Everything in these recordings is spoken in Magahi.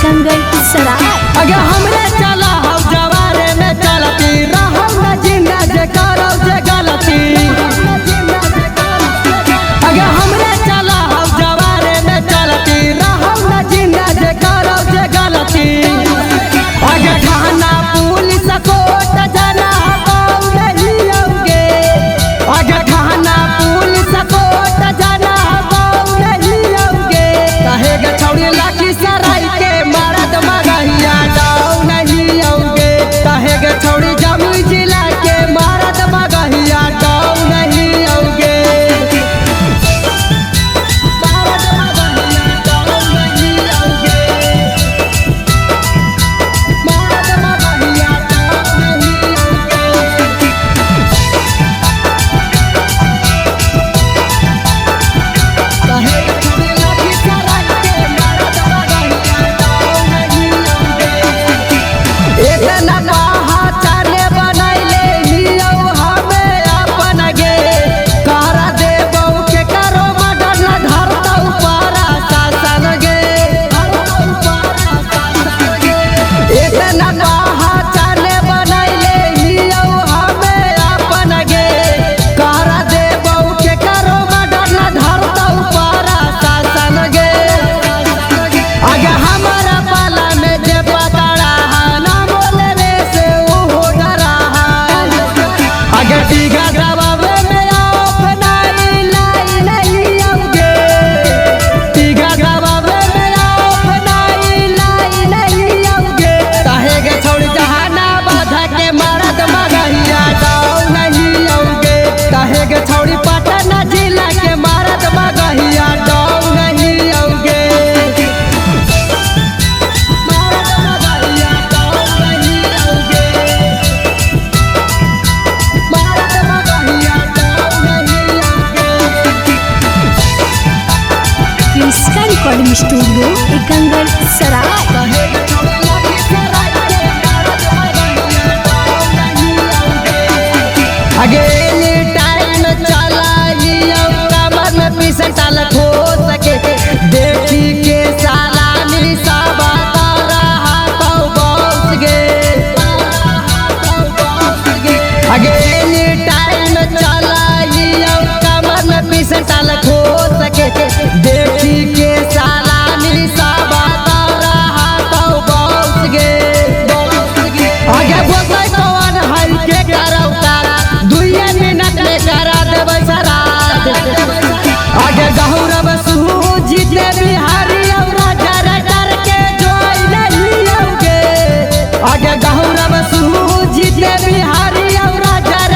एकंगल सराय। अगे हमरे चला हौ जवारे में चलती रहौ न जिंदा जे करौ जे गलती। अगे हमरे चला हौ जवारे में चलती रहौ न जिंदा जे करौ जे गलती। अगे थाना पुलिस कोर्ट जाना हौ नहीं औगे। अगे थाना पुलिस कोर्ट जाना हौ नहीं औगे। कहे गे छौड़ी लाठी सराय के मरद मगहिया डाउ नहीं औगे। कहे गे छौड़ी जमुई जिला के मरद मगहिया डाउ नहीं औगे। मरद मगहिया डाउ नहीं औगे। मरद मगहिया डाउ नहीं औगे। कहे गे छौड़ी लाठी सराय के मरद मगहिया डाउ नहीं औगे। इतना पहचान बनैले हियौ हमे अपन गे। करा देबौ के करो मगर न धरतौ पारा शासन गे। इतना पहचान बनैले हियौ हमे अपन गे। करा देबौ के करो मगर न धरतौ पारा शासन गे। आगे हमारा पाला में जे पकड़ा है ना बोलने से ओहो डरा है। आगे टीका दबावे में ऑफ नहीं लाई नहीं औगे। टीका दबावे में ऑफ नहीं लाई नहीं औगे। काहे गे छोड़ी जहाना बाधा के मरद मगहिया डाउ नहीं औगे। काहे गे छोड़ी पटना जिला के मरद मगहिया डाउ नहीं औगे। मरद मगहिया डाउ नहीं औगे। मरद मगहिया डाउ नहीं औगे। क्रिस्का रिकॉर्डिंग स्टूडियो एकंगल सराय। कहे गे छौड़ी लाठी सराय के मरद मगहिया डाउ नहीं औगे। अगे टाइम चलाइयो कमर में पिसटल खो सके। देखी के साला निसाबा तारा हाथौ बस गे। अगे टाइम चलाइयो कमर में पिसटल खो सके। देखी के साला निसाबा तारा हाथौ बस गे। आगे बोलतै कौन हई के करौ तारा दुइये मिनट में करा देबै सराद। आगे गौरव सुजीत बिहारी और डर के जोई नहीं औगे। आगे गौरव सुजीत बिहारी और डर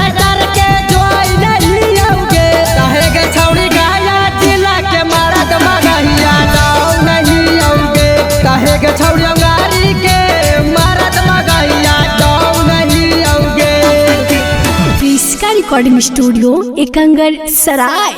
के जोई नहीं औगे। कहे गे छौड़ी गाया जिला के मरद मगहिया डाउ नहीं औगे। कहे गे छौड़ी अंगारी के मरद मगहिया डाउ नहीं औगे। क्रिस्का रिकॉर्डिंग स्टूडियो एकंगल सराय।